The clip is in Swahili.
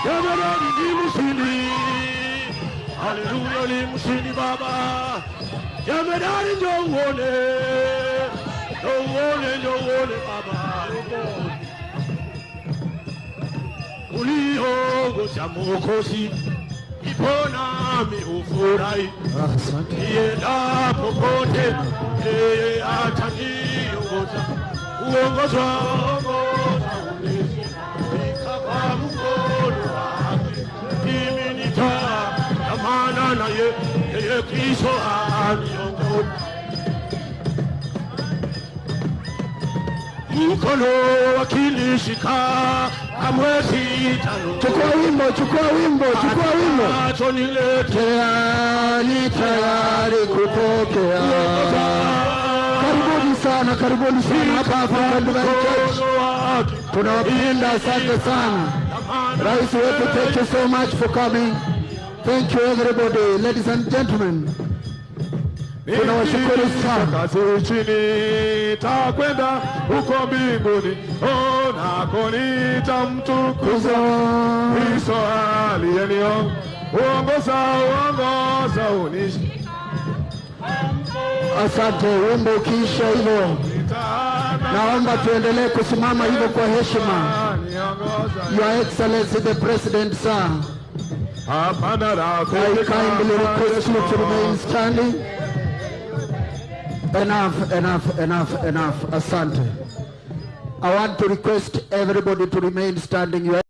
Jemedari ni mshindi, haleluya, ni mshindi Baba. Jemedari, njoo uone, njoo uone, njoo uone Baba. Uliongoza Mwokozi, ipo nami ufurahi. Asante. Nienda popote, yeye ataniongoza. Uongozwa ongoza unishika kwa mkono wake, mimi nitaandamana naye, yeye Kristo aniongoza. Mkono akinishika, kamwe sitaloa. Chukua wimbo, chukua wimbo, chukua wimbo. Achoniletea Tayari, tayari kupokea. Karibuni sana, karibuni sana hapa African Divine Church. Tunawapenda, asante sana. Rais wetu, thank you so much for coming. Thank you, everybody, ladies and gentlemen. Tunawashukuru sana. Kazi chini takwenda huko mbinguni, oh, nako nitamtukuza Kristo aliyeniongoza, uongoza unishi Asante. Wimbo ukiisha hivyo, naomba tuendelee kusimama hivyo kwa heshima. Your Excellency the President, sir, Hapana. I kindly request you to remain standing. Enough, enough, enough, enough. Asante. I want to request everybody to remain standing. Your